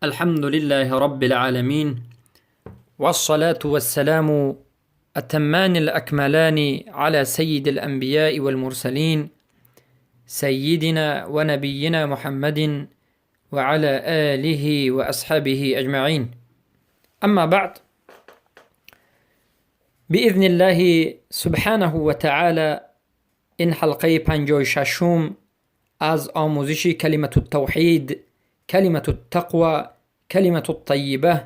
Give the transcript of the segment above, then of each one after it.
الحمد لله رب العالمين، والصلاة والسلام التمان الأكملان على سيد الأنبياء والمرسلين، سيدنا ونبينا محمد وعلى آله وأصحابه أجمعين. أما بعد، بإذن الله سبحانه وتعالى این حلقه 56 از آموزش کلمة التوحید، کلمة التقوى، کلمة الطیبه،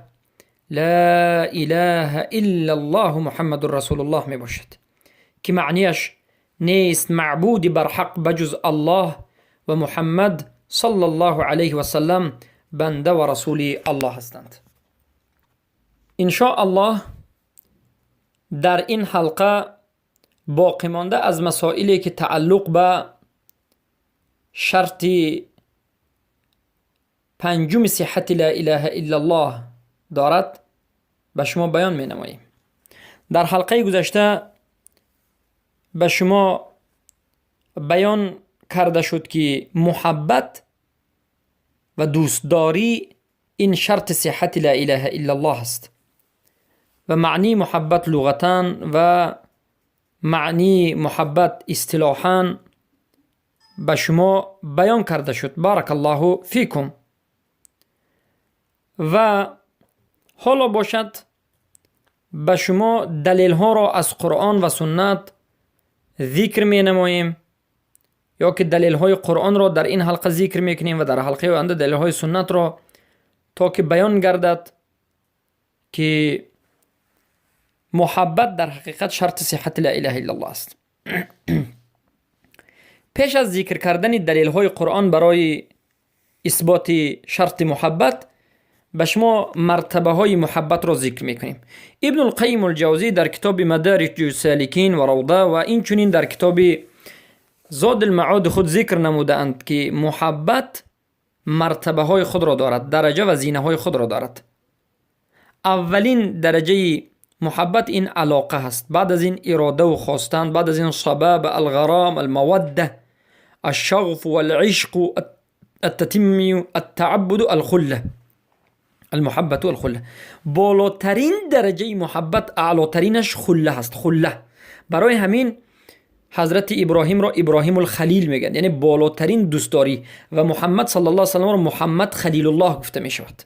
لا اله الا الله محمد رسول الله می باشد که معنیش نیست معبودی بر حق بجز الله و محمد صلی الله علیه و سلم بنده و رسول الله هستند. ان شاء الله در این حلقه باقی مانده از مسائلی که تعلق به شرط پنجم صحت لا اله الا الله دارد به شما بیان می نماییم. در حلقه گذشته به شما بیان کرده شد که محبت و دوستداری این شرط صحت لا اله الا الله است و معنی محبت لغتا و معنی محبت اصطلاحا به شما بیان کرده شد. بارک الله فیکم. و حالا باشد به شما دلیل ها را از قرآن و سنت ذکر می نماییم، یا که دلیل های قرآن را در این حلقه ذکر می کنیم و در حلقه آینده دلیل های سنت را، تا که بیان گردد که محبت در حقیقت شرط صحت لا اله الا الله است. پیش از ذکر کردن دلیل های قرآن برای اثبات شرط محبت، به شما مرتبه های محبت را ذکر میکنیم. ابن القیم الجوزی در کتاب مدارج السالکین و روضه و این چنین در کتاب زاد المعاد خود ذکر نموده اند که محبت مرتبه های خود را دارد، درجه و زینه های خود را دارد. اولین درجه محبت این علاقه هست، بعد از این اراده و خواستن، بعد از این صبابه، الغرام، الموده، الشغف والعشق، التتمی، التعبد، الخله، المحبت الخله. بالاترین درجه محبت، اعلاترینش خله هست، خله. برای همین حضرت ابراهیم را ابراهیم الخلیل میگن، یعنی بالاترین دوستداری، و محمد صلی الله علیه وسلم را محمد خلیل الله گفته میشود.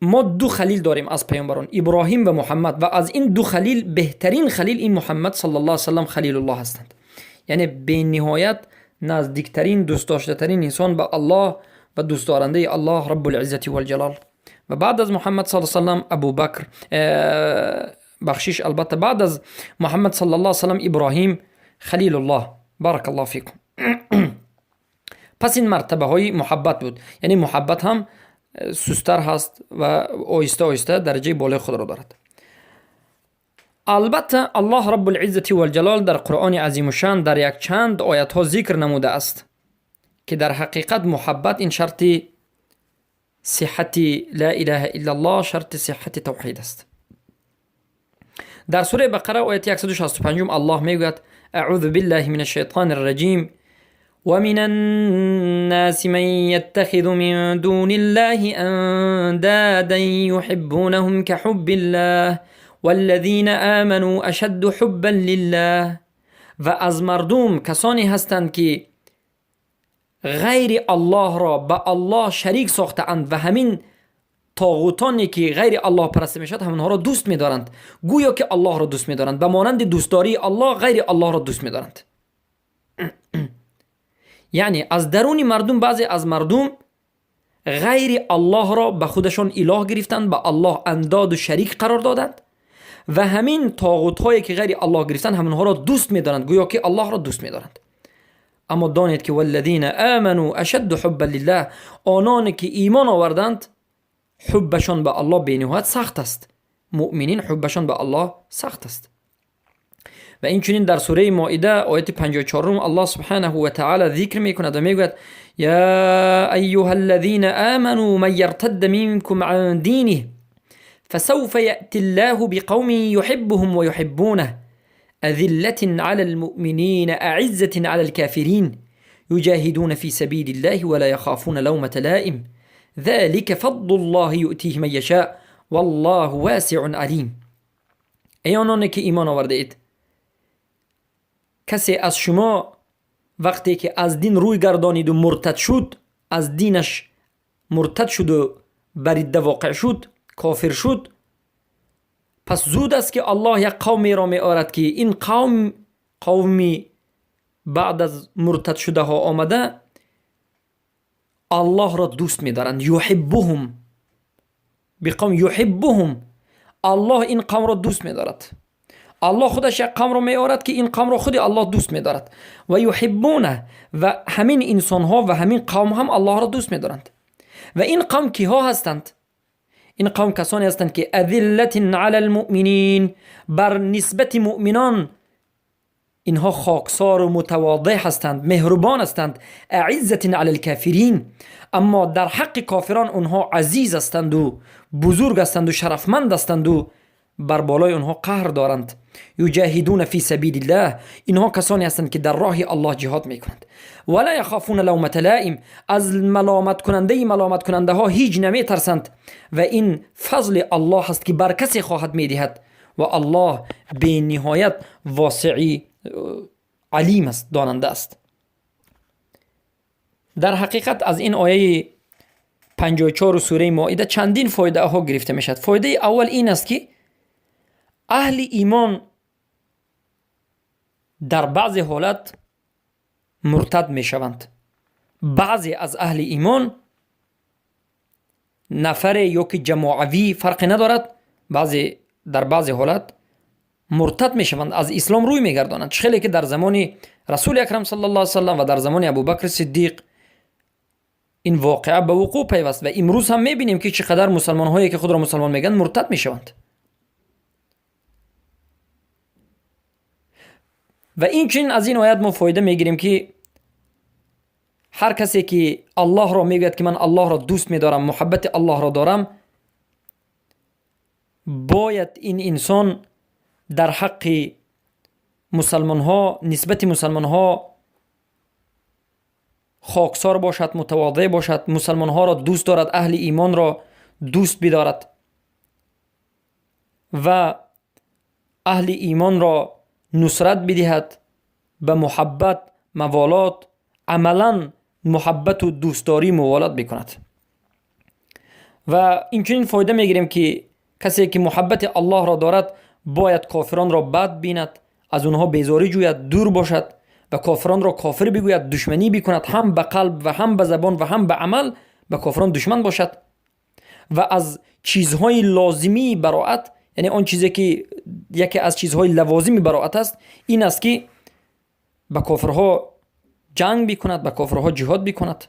ما دو خلیل داریم از پیامبران، ابراهیم و محمد، و از این دو خلیل بهترین خلیل این محمد صلی الله علیه وسلم خلیل الله هستند، یعنی به نهایت نزدیکترین، دوست داشته ترین انسان به الله و دوست دارنده الله رب العزة والجلال. و بعد از محمد صلی الله علیه وسلم ابو بکر، بخشش، البته بعد از محمد صلی الله علیه وسلم ابراهیم خلیل الله. بارک الله فیکم. پس این مرتبه های محبت بود، یعنی محبت هم سستر هست و آهسته آهسته درجه بالای خود را دارد. البته الله رب العزة والجلال در قرآن عظیم الشان در یک چند آیت ها ذکر نموده است که در حقیقت محبت این شرط صحت لا اله الا الله، شرط صحت توحید است. در سوره بقره آیت 165 الله میگوید: اعوذ بالله من الشیطان الرجیم، ومن الناس من يتخذ من دون الله أندادا يحبونهم كحب الله والذين آمنوا أشد حبا لله. و از مردم کسانی هستند که غیر الله را به الله شریک ساخته اند و همین طاغوتانی که غیر الله پرسته میشد همونها را دوست میدارند، گویا که الله را دوست میدارند، به مانند دوستداری الله غیر الله را دوست میدارند. یعنی از درون مردم بعضی از مردم غیر الله را به خودشان اله گرفتند، به الله انداد و شریک قرار دادند و همین طاغوت هایی که غیر الله گرفتند همونها را دوست میدارند، گویا که الله را دوست میدارند. اما دانید که والذین آمنوا اشد حبا لله، آنان که ایمان آوردند حبشان به الله بینهایت سخت است. مؤمنین حبشان به الله سخت است. و این چنین در سوره مائده آیت 54 الله سبحانه و تعالی ذکر میکند و میگوید: یا ایها الذین آمنوا من یرتد منکم عن دینه فسوف یأتی الله بقوم یحبهم ویحبونه أذلة على المؤمنين أعزة على الكافرين يجاهدون في سبيل الله ولا يخافون لومة لائم. ذلك فضل الله یؤتیه من یشاء والله واسع علیم. ای آنان که ایمان آورده اید، کسی از شما وقتی که از دین روی گردانید و مرتد شد، از دینش مرتد شد و بر واقع شد، کافر شد، پس زود است که الله یک قومی را می آورد که این قوم قومی بعد از مرتد شده ها آمده الله را دوست می دارند. یحبهم بقوم یحبهم، الله این قوم را دوست می دارد. الله خودش یک قوم را می آورد که این قوم را خود الله دوست می دارد. و یحبونه، و همین انسان ها و همین قوم هم الله را دوست می دارند. و این قوم کیها هستند؟ این قوم کسانی هستند که اذلت علی المؤمنین، بر نسبت مؤمنان اینها خاکسار و متواضع هستند، مهربان هستند. اعزت علی الکافرین، اما در حق کافران اونها عزیز هستند و بزرگ هستند و شرفمند هستند و بر بالای اونها قهر دارند. یجاهدون فی سبیل الله، اینها کسانی هستند که در راه الله جهاد میکنند. ولا یخافون لومة لائم، از ملامت کننده ملامت کننده ها هیچ نمیترسند. و این فضل الله است که بر کسی خواهد میدهد و الله به نهایت واسعی علیم است، داننده است. در حقیقت از این آیه 54 سوره مائده چندین فایده ها گرفته می شود. فایده اول این است که اهل ایمان در بعضی حالت مرتد می شوند. بعضی از اهل ایمان نفر یا که جماعوی فرق ندارد، بعضی در بعضی حالت مرتد می شوند، از اسلام روی می گردانند. خیلی که در زمان رسول اکرم صلی الله علیه و سلم و در زمان ابوبکر صدیق این واقعه به وقوع پیوست و امروز هم می بینیم که چقدر مسلمان هایی که خود را مسلمان میگن مرتد می شوند. و این چنین از این آیت ما فایده میگیریم که هر کسی که الله را میگوید که من الله را دوست میدارم، محبت الله را دارم، باید این انسان در حق مسلمان ها، نسبت مسلمان ها خاکسار باشد، متواضع باشد، مسلمان ها را دوست دارد، اهل ایمان را دوست بدارد و اهل ایمان را نصرت بدهد، به محبت، موالات، عملا محبت و دوستداری موالات بکند. و اینچنین فایده میگیریم که کسی که محبت الله را دارد باید کافران را بد بیند، از اونها بیزاری جوید، دور باشد و کافران را کافر بگوید، دشمنی بکند، هم به قلب و هم به زبان و هم به عمل به کافران دشمن باشد. و از چیزهای لازمی براعت، یعنی آن چیزی که یکی از چیزهای لوازمی براعت است، این است که به کافرها جنگ بکند، به کافرها جهاد بکند.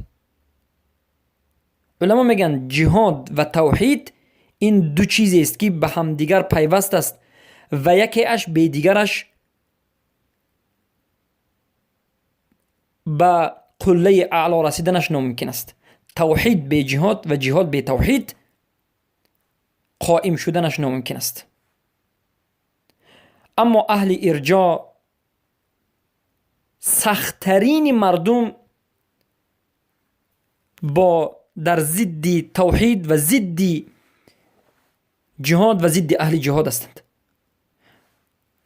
علما میگن جهاد و توحید این دو چیزی است که به هم دیگر پیوست است و یکی اش به دیگرش به قله اعلی رسیدنش ناممکن است. توحید به جهاد و جهاد به توحید قائم شدنش ناممکن است. اما اهل ارجاع سختترین مردم با در ضد توحید و ضد جهاد و ضد اهل جهاد هستند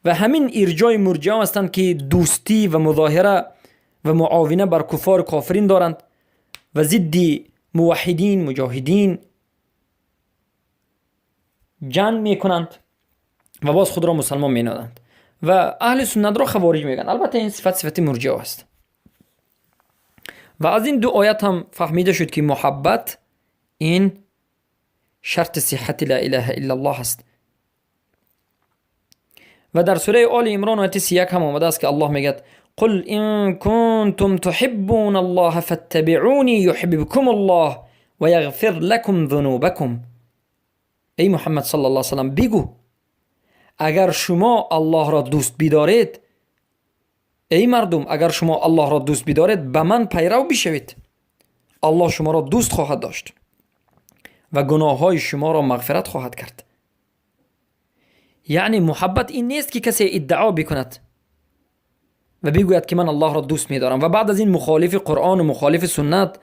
و همین ارجاع مرجع هستند که دوستی و مظاهره و معاونه بر کفار و کافرین دارند و ضد موحدین مجاهدین جنگ میکنند و باز خود را مسلمان مینادند و اهل سنت را خوارج میگن. البته این صفت صفت مرجع است. و از این دو آیت هم فهمیده شد که محبت این شرط صحت لا اله الا الله است. و در سوره آل عمران آیت 31 هم آمده است که الله میگه قل ان کنتم تحبون الله فاتبعونی یحببکم الله و یغفر لکم ذنوبکم. ای محمد صلی الله علیه و سلم بگو اگر شما الله را دوست بدارید، ای مردم اگر شما الله را دوست بدارید به من پیرو بشوید، الله شما را دوست خواهد داشت و گناه های شما را مغفرت خواهد کرد. یعنی محبت این نیست که کسی ادعا بکند و بگوید که من الله را دوست می‌دارم و بعد از این مخالف قرآن و مخالف سنت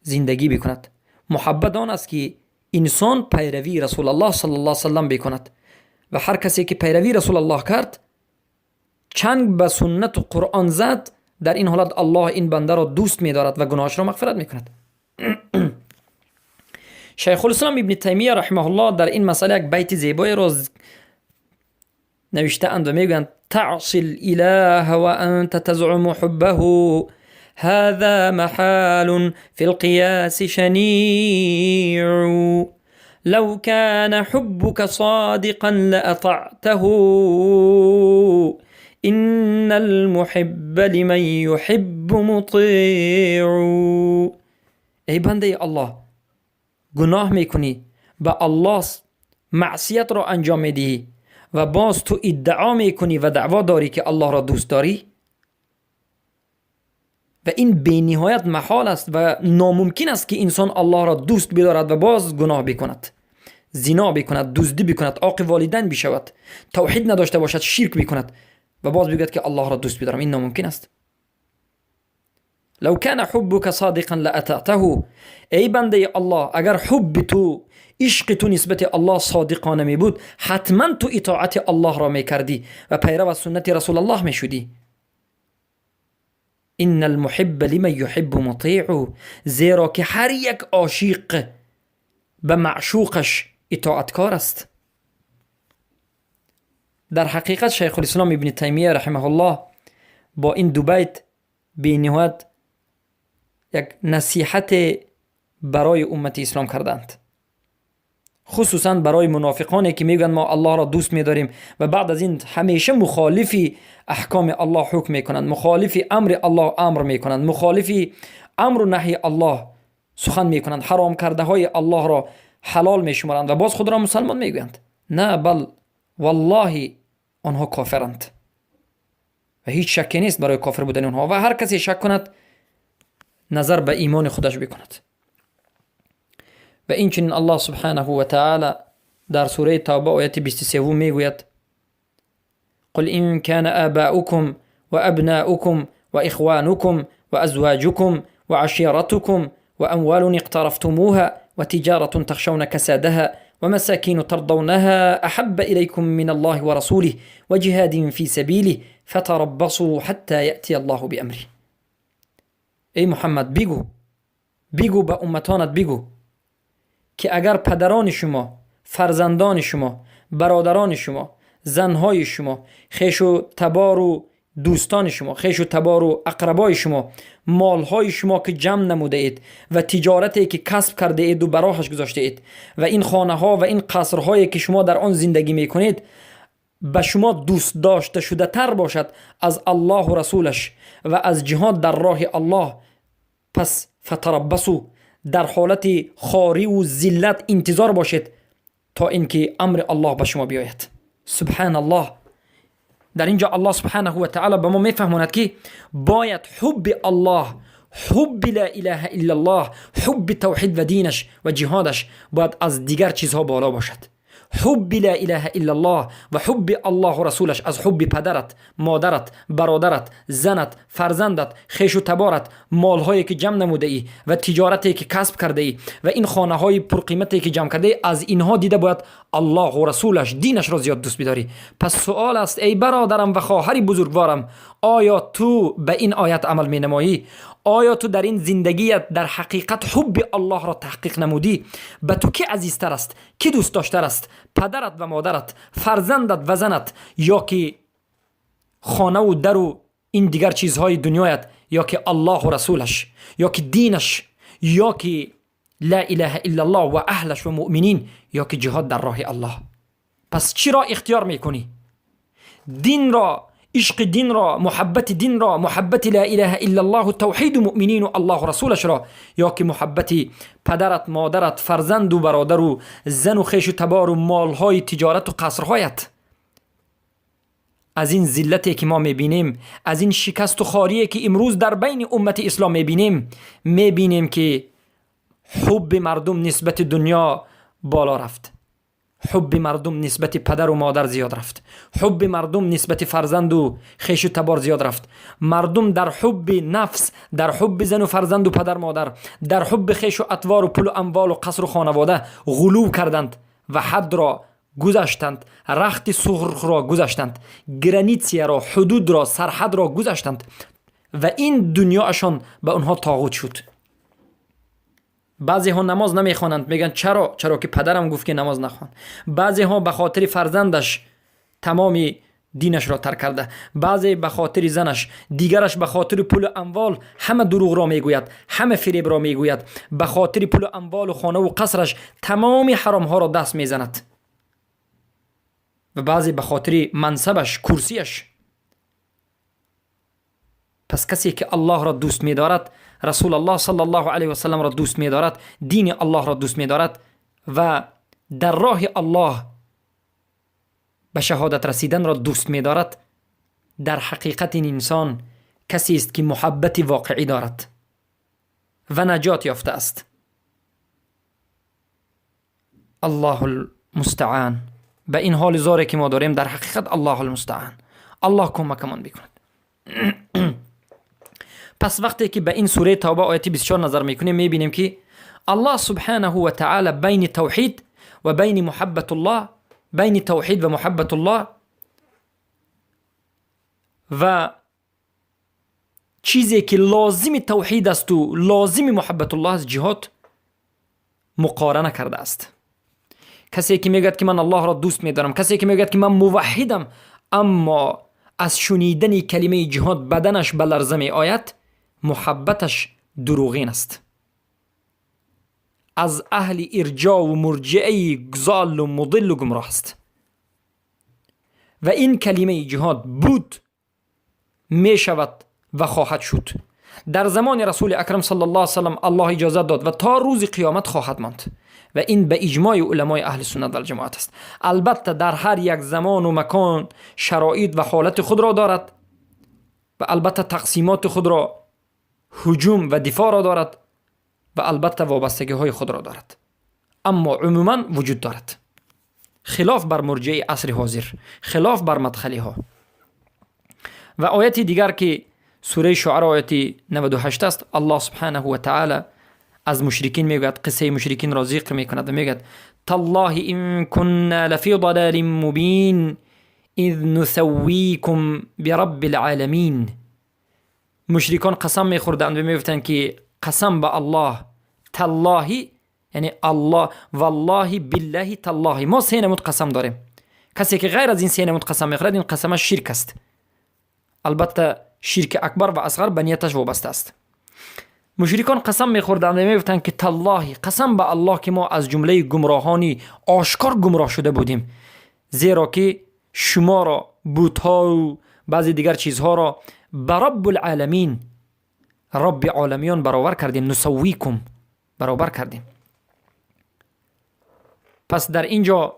زندگی بکند. محبت آن است که انسان پیروی رسول الله صلی الله علیه وسلم بکند و هر کسی که پیروی رسول الله کرد، چنگ به سنت و قرآن زد، در این حالت الله این بنده را دوست می‌دارد و گناهش را مغفرت می‌کند. شیخ الاسلام ابن تیمیه رحمه الله در این مسئله یک بیت زیبایی را نوشته اند و میگویند: تعصی الاله و انت تزعم حبه هذا محال في القياس شنيع لو كان حبك صادقا لأطعته إن المحب لمن يحب مطيع. ای بنده الله، گناه میکنی، به الله معصیت را انجام میدهی و باز تو ادعا میکنی و دعوا داری که الله را دوست داری، و این بی نهایت محال است و ناممکن است که انسان الله را دوست بدارد و باز گناه بکند، زنا بکند، دزدی بکند، عاق والدین بشود، توحید نداشته باشد، شرک بکند و باز بگوید که الله را دوست بدارم. این ناممکن است. لو كان حبك صادقا لأطعته. ای بنده الله، اگر حب تو، عشق تو نسبت الله صادقانه می بود، حتما تو اطاعت الله را می کردی و پیرو از سنت رسول الله می شدی. ان المحب لمن يحب مطیع. زیرا که هر یک عاشق به معشوقش اطاعتکار است. در حقیقت شیخ الاسلام ابن تیمیه رحمه الله با این دو بیت بی نهایت یک نصیحت برای امت اسلام کردند، خصوصا برای منافقانی که میگن ما الله را دوست میداریم و بعد از این همیشه مخالف احکام الله حکم میکنند، مخالف امر الله امر میکنند، مخالف امر و نهی الله سخن میکنند، حرام کرده های الله را حلال میشمارند و باز خود را مسلمان میگویند. نه، بل والله آنها کافرند و هیچ شکی نیست برای کافر بودن آنها و هر کسی شک کند نظر به ایمان خودش بکند. و این چنین الله سبحانه و تعالی در سوره توبه آیت 23 میگوید: قل إن كان آباؤكم وأبناؤكم وإخوانكم وأزواجكم وعشيرتكم وأموال اقترفتموها وتجارة تخشون كسادها ومساكين ترضونها أحب إليكم من الله ورسوله وجهاد في سبيله فتربصوا حتى يأتي الله بأمره. ای محمد بگو، بگو به امتانت بگو که اگر پدران شما، فرزندان شما، برادران شما، زنهای شما، خویش و تبار و دوستان شما، خویش و تبار و اقربای شما، مالهای شما که جمع نموده اید و تجارتی که کسب کرده اید و براهش گذاشته اید و این خانه ها و این قصرهایی که شما در آن زندگی میکنید به شما دوست داشته شده تر باشد از الله و رسولش و از جهاد در راه الله، پس فتربصوا، در حالت خواری و ذلت انتظار باشید تا اینکه امر الله به شما بیاید. سبحان الله. در اینجا الله سبحانه و تعالی به ما میفهماند که باید حب الله، حب لا اله الا الله، حب توحید و دینش و جهادش باید از دیگر چیزها بالا باشد. حب لا اله الا الله و حب الله و رسولش از حب پدرت، مادرت، برادرت، زنت، فرزندت، خویش و تبارت، مالهایی که جمع نموده ای و تجارتی که کسب کرده ای و این خانه های پرقیمتی که جمع کرده ای، از اینها دیده باید الله و رسولش، دینش را زیاد دوست بداری. پس سوال است ای برادرم و خواهر بزرگوارم، آیا تو به این آیت عمل می نمایی؟ آیا تو در این زندگیت در حقیقت حب الله را تحقیق نمودی؟ به تو کی عزیزتر است؟ کی دوست داشتر است؟ پدرت و مادرت، فرزندت و زنت، یا که خانه و در و این دیگر چیزهای دنیایت، یا که الله و رسولش، یا که دینش، یا که لا اله الا الله و اهلش و مؤمنین، یا که جهاد در راه الله؟ پس چی را اختیار میکنی؟ دین را، عشق دین را، محبت دین را، محبت لا اله الا الله و توحید مؤمنین و الله و رسولش را، یا که محبت پدرت، مادرت، فرزند و برادر و زن و خویش و تبار و مالهای تجارت و قصرهایت؟ از این ذلتی که ما میبینیم، از این شکست و خواری که امروز در بین امت اسلام میبینیم، میبینیم که حب مردم نسبت دنیا بالا رفت، حب مردم نسبت پدر و مادر زیاد رفت، حب مردم نسبت فرزند و خویش و تبار زیاد رفت. مردم در حب نفس، در حب زن و فرزند و پدر مادر، در حب خویش و اطوار و پول و اموال و قصر و خانواده غلو کردند و حد را گذشتند، رخت سرخ را گذشتند، граница را، حدود را، سرحد را گذشتند و این دنیاشان به آنها طاغوت شد. بعضی ها نماز نمیخوانند، میگن چرا؟ چرا که پدرم گفت که نماز نخوان. بعضی ها به خاطر فرزندش تمام دینش را ترک کرده، بعضی به خاطر زنش، دیگرش به خاطر پول و اموال همه دروغ را میگوید، همه فریب را میگوید، به خاطر پول و اموال و خانه و قصرش تمام حرام ها را دست میزند و بعضی به خاطر منصبش، کرسیش. پس کسی که الله را دوست می‌دارد، رسول الله صلی الله علیه و سلم را دوست می‌دارد، دین الله را دوست می‌دارد و در راه الله به شهادت رسیدن را دوست می‌دارد، در حقیقت این انسان کسی است که محبت واقعی دارد و نجات یافته است. الله المستعان. به این حال زاره که ما داریم در حقیقت الله المستعان، الله کمکمان بکند. پس وقتی که به این سوره توبه آیت 24 نظر میکنیم، میبینیم که الله سبحانه و تعالی بین توحید و بین محبت الله، بین توحید و محبت الله و چیزی که لازم توحید است و لازم محبت الله است، جهاد مقارنه کرده است. کسی که میگوید که من الله را دوست میدارم، کسی که میگوید که من موحدم، اما از شنیدن کلمه جهاد بدنش به لرزه می آید، محبتش دروغین است. از اهل ارجاع و مرجعه ضال و مضل و گمراه است. و این کلمه جهاد بود، می شود و خواهد شد. در زمان رسول اکرم صلی الله علیه و سلم الله اجازه داد و تا روز قیامت خواهد ماند و این به اجماع علمای اهل سنت و جماعت است. البته در هر یک زمان و مکان شرایط و حالت خود را دارد و البته تقسیمات خود را، هجوم و دفاع را دارد و البته وابستگی های خود را دارد، اما عموما وجود دارد. خلاف بر مرجع عصر حاضر، خلاف بر مدخلی ها. و آیت دیگر که سوره شعراء آیت 98 است، الله سبحانه و تعالی از مشرکین میگوید، قصه مشرکین را ذکر میکند و میگوید تالله ان كنا لفی ضلال مبین اذ نسویکم برب العالمین. مشرکان قسم میخوردند و میگفتند که قسم به الله، تالله یعنی الله، والله بالله تالله، ما سه نمود قسم داریم. کسی که غیر از این سه نمود قسم میخورد، این قسمش شرک است. البته شرک اکبر و اصغر به نیتش وابسته است. مشرکان قسم میخوردند و میگفتند که تالله، قسم به الله که ما از جمله گمراهانی آشکار گمراه شده بودیم، زیرا که شما را، بت‌ها و بعضی دیگر چیزها را به رب العالمین، رب عالمیان برابر کردیم، نسویکم برابر کردیم. پس در اینجا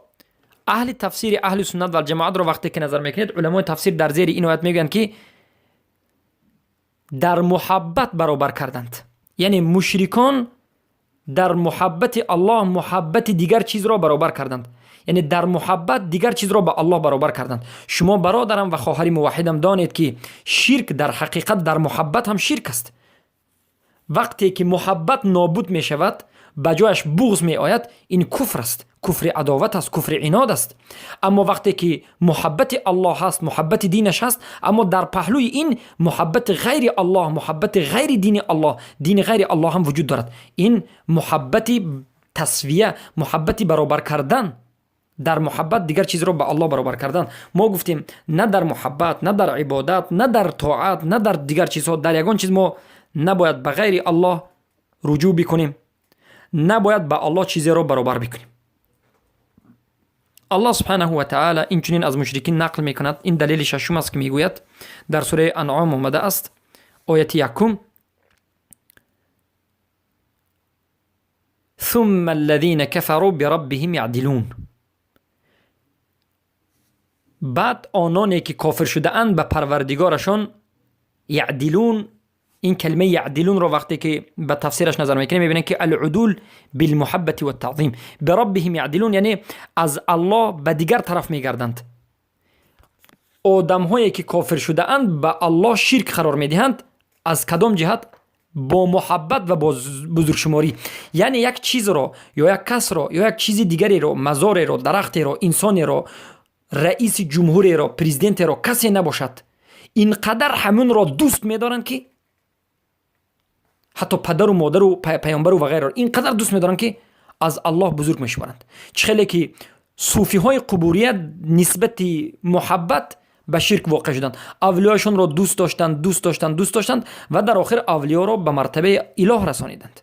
اهل تفسیر اهل سنت و جماعت را وقتی که نظر میکنید، علمای تفسیر در زیر این آیت میگن که در محبت برابر کردند، یعنی مشرکان در محبت الله محبت دیگر چیز را برابر کردند، یعنی در محبت دیگر چیز را به الله برابر کردند. شما برادرم و خواهر موحدم دانید که شرک در حقیقت در محبت هم شرک است. وقتی که محبت نابود می شود، به جایش بغض می آید، این کفر است، کفر عداوت است، کفر عناد است. اما وقتی که محبت الله هست، محبت دینش هست، اما در پهلوی این محبت غیر الله، محبت غیر دین الله، دین غیر الله هم وجود دارد، این محبت تسویه، محبت برابر کردن، در محبت دیگر چیز رو به الله برابر کردن. ما گفتیم نه در محبت، نه در عبادت، نه در طاعت، نه در دیگر چیزها، در یگان چیز ما نباید به غیر الله رجوع بکنیم، نباید به الله چیزی رو برابر بکنیم. الله سبحانه و تعالی این چنین از مشرکین نقل میکند. این دلیل ششم است که میگوید در سوره انعام آمده است، آیت 1: ثم الذين كفروا بربهم يعدلون. بعد آنانی که کافر شده اند به پروردگارشان یعدلون این کلمه یعدلون رو وقتی که به تفسیرش نظر میکنیم میبینیم که العدول بالمحبت والتعظیم، بربهم یعدلون یعنی از الله به دیگر طرف میگردند. آدم هایی که کافر شده اند به الله شرک قرار میدهند، از کدام جهت؟ با محبت و با بزرگشماری. یعنی یک چیز را یا یک کس را یا یک چیز دیگری را، مزار را، درخت را، انسان را، رئیس جمهوری را، پرزیدنت را، کسی نباشد، اینقدر همون را دوست میدارند که حتی پدر و مادر و پیامبر و غیره اینقدر دوست میدارند که از الله بزرگ میشمارند. چه که صوفی های قبوریت نسبت محبت به شرک واقع شدند، اولیاشون را دوست داشتند، دوست داشتند، دوست داشتند و در آخر اولیا را به مرتبه اله رسانیدند.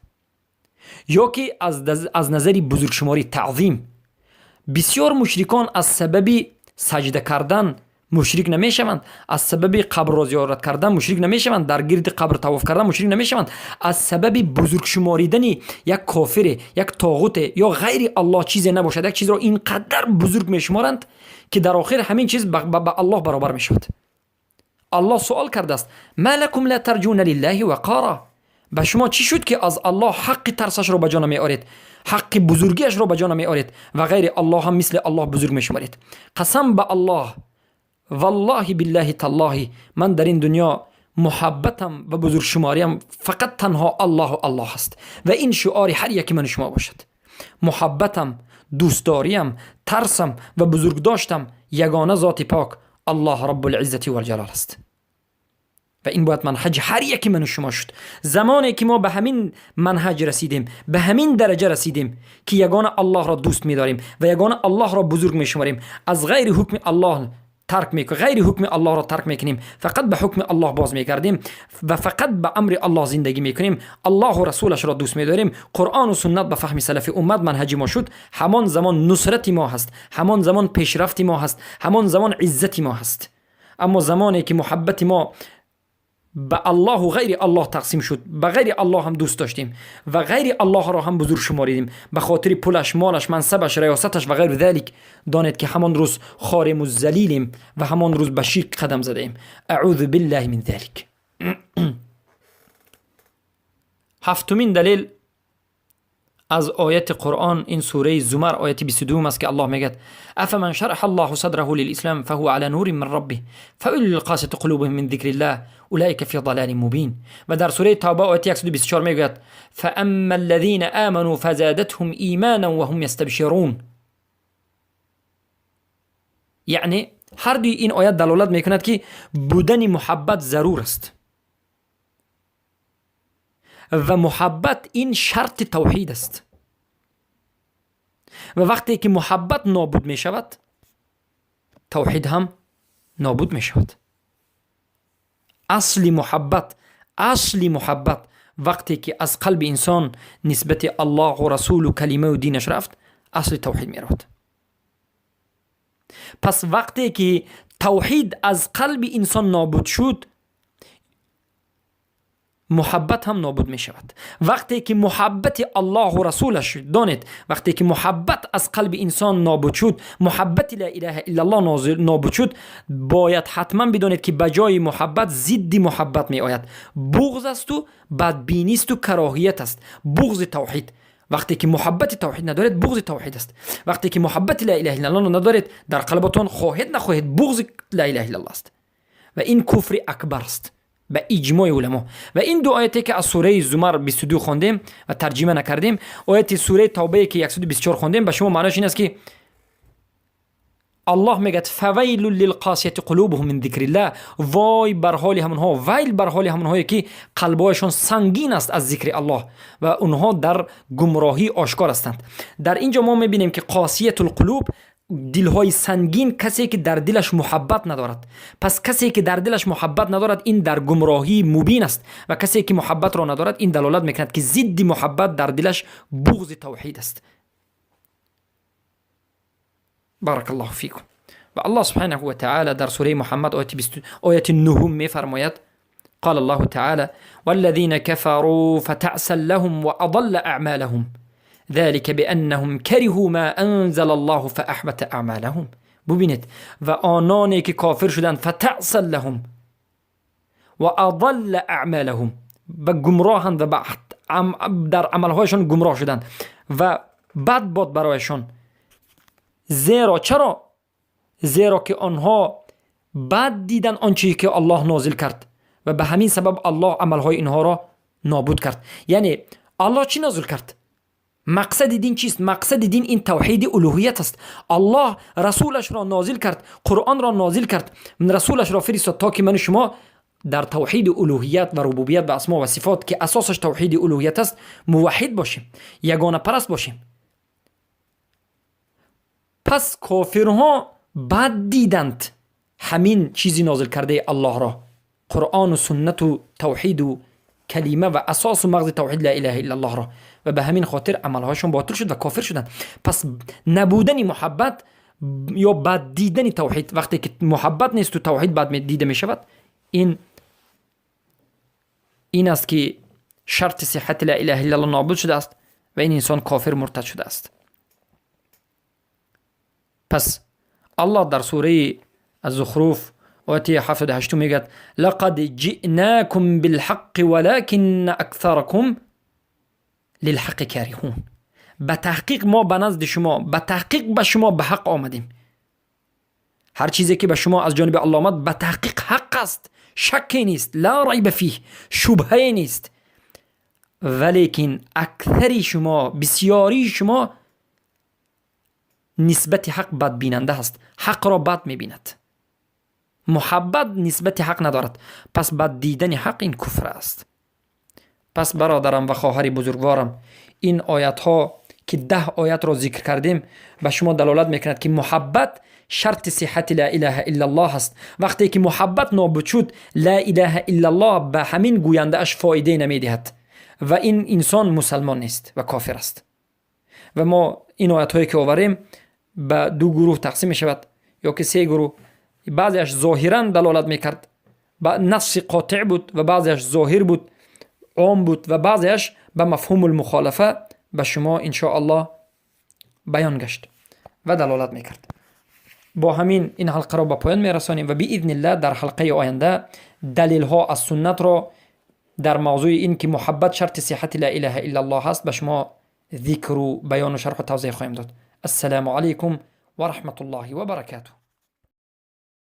یا که از نظر بزرگشماری تعظیم، بسیار مشرکان از سبب سجده کردن مشرک نمیشوند، از سبب قبر را زیارت کردن مشرک نمیشوند، در گرد قبر طواف کردن مشرک نمیشوند، از سبب بزرگ شماریدن یک کافر، یک طاغوت یا غیر الله چیزی نباشد، یک چیز را اینقدر بزرگ میشمارند که در آخر همین چیز به الله برابر میشود. الله سوال کرده است ما لکم لا ترجون لله وقارا، به شما چی شد که از الله حق ترسش را به جا نمیآورید، حق بزرگیش را به جا نمیآورید و غیر الله هم مثل الله بزرگ میشمارید. قسم به الله، والله بالله تالله، من در این دنیا محبتم و بزرگ شماریم فقط تنها الله و الله است و این شعار هر یکی من شما باشد. محبتم، دوستداریم، ترسم و بزرگ داشتم یگانه ذات پاک الله رب العزت و الجلال است و این باید منهج هر یکی من و شما شد. زمانی که ما به همین منهج رسیدیم، به همین درجه رسیدیم که یگانه الله را دوست می‌داریم و یگانه الله را بزرگ می‌شماریم، از غیر حکم الله ترک میکنیم، غیر حکم الله را ترک میکنیم، فقط به حکم الله باز میگردیم و فقط به امر الله زندگی میکنیم، الله و رسولش را دوست میداریم، قرآن و سنت به فهم سلف امت منهج ما شد، همان زمان نصرت ما هست، همان زمان پیشرفت ما هست، همان زمان عزت ما هست. اما زمانی که محبت ما به الله و غیر الله تقسیم شد، به غیر الله هم دوست داشتیم و غیر الله را هم بزرگ شماریدیم به خاطر پولش، مالش، منصبش، ریاستش و غیر ذلک، دانید که همان روز خاریم و ذلیلیم و همان روز به شرک قدم زدیم. اعوذ بالله من ذلک. هفتمین دلیل از آیت قرآن این سوره زمر آیت 22 است که الله میگه افمن شرح الله صدره للاسلام فهو على نور من ربه فویل للقاسية قلوبهم من ذکر الله اولئک فی ضلال مبین. و در سوره توبه آیت 124 میگه فاما الذين آمنوا فزادتهم ایمانا وهم یستبشرون. یعنی هر دوی این آیت دلالت میکند که بودن محبت ضرور است و محبت این شرط توحید است و وقتی که محبت نابود می شود توحید هم نابود می شود. اصل محبت، اصل محبت وقتی که از قلب انسان نسبت الله و رسول و کلمه و دینش رفت، اصل توحید می رود. پس وقتی که توحید از قلب انسان نابود شد، محبت هم نابود می شود. وقتی که محبت الله و رسولش دانید، وقتی که محبت از قلب انسان نابود شد، محبت لا اله الا الله نابود شد، باید حتما بدانید که بجای محبت ضد محبت می آید. بغض است و بدبینی است و کراهیت است. بغض توحید. وقتی که محبت توحید ندارید بغض توحید است. وقتی که محبت لا اله الا الله ندارید، در قلبتان خواهید نخواهید بغض لا اله الا الله است و این کفر اکبر است به اجماع علما. و این دو آیتی که از سوره زمر 22 خواندیم و ترجمه نکردیم، آیت سوره توبه که 124 خواندیم، به شما معنیش این است که الله میگه فویل للقاسیة قلوبهم من ذکر الله، وای بر حال همونها، ویل بر حال همونهایی که قلبهایشان سنگین است از ذکر الله و اونها در گمراهی آشکار هستند. در اینجا ما میبینیم که قاسیة القلوب، دلهای سنگین، کسی که در دلش محبت ندارد. پس کسی که در دلش محبت ندارد این در گمراهی مبین است و کسی که محبت را ندارد این دلالت میکند که ضد محبت در دلش بغض توحید است. بارک الله فیکم. و الله سبحانه و تعالی در سوره محمد آیت 9 میفرماید قال الله تعالی والذین كفروا فتعسا لهم واضل اعمالهم ذلك بأنهم كرهوا ما أنزل الله فأحبط أعمالهم. ببینید و آنانی که کافر شدند فتعسا لهم و اضل اعمالهم و گمراهند و در عملهایشان گمراه شدند و بد باد برایشان. زیرا چرا؟ زیرا که آنها بد دیدن آنچه که الله نازل کرد و به همین سبب الله عملهای اینها را نابود کرد. یعنی الله چی نازل کرد؟ مقصد دین چیست؟ مقصد دین این توحید الوهیت است. الله رسولش را نازل کرد، قرآن را نازل کرد، رسولش را فرستاد تا که من شما در توحید الوهیت و ربوبیت و اسما و صفات که اساسش توحید الوهیت است موحد باشیم، یگانه پرست باشیم. پس کافرها بد دیدند همین چیزی نازل کرده الله را، قرآن و سنت و توحید و کلمه و اساس و مغز توحید لا اله الا الله را، و به همین خاطر عملهاشون باطل شد و کافر شدند. پس نبودن محبت یا بد دیدن توحید، وقتی که محبت نیست و توحید بد دیده می شود، این است که شرط صحت لا اله الا الله نابود شده است و این انسان کافر مرتد شده است. پس الله در سوره الزخرف آیه 78 میگه لقد جئناكم بالحق ولكن اکثرکم للحق کارهون. به تحقیق ما به نزد شما، به تحقیق به شما به حق آمدیم. هر چیزی که به شما از جانب الله آمد به تحقیق حق است، شکی نیست، لا ریب فیه، شبهه نیست. ولیکن اکثری شما، بسیاری شما نسبت حق بد بیننده است، حق را بد میبیند، محبت نسبت حق ندارد. پس بد دیدن حق این کفر است. پس برادرم و خواهر بزرگوارم، این آیت ها که 10 آیت را ذکر کردیم به شما دلالت میکند که محبت شرط صحت لا اله الا الله است. وقتی که محبت نابود شد، لا اله الا الله به همین گوینده اش فایده نمیدهد و این انسان مسلمان نیست و کافر است. و ما این آیت هایی که آوریم به 2 گروه تقسیم می شود یا که 3 گروه. بعضیش ظاهرا دلالت میکرد، به نص قاطع بود، و بعضیش ظاهر بود، عام بود، و بعضیش به مفهوم المخالفه به شما ان شاء الله بیان گشت و دلالت میکرد. با همین این حلقه را به پایان میرسانیم و باذن الله در حلقه آینده دلیل ها از سنت را در موضوع این که محبت شرط صحت لا اله الا الله است به شما ذکر و بیان و شرح و توضیح خواهیم داد. السلام علیکم و رحمت الله و برکاته.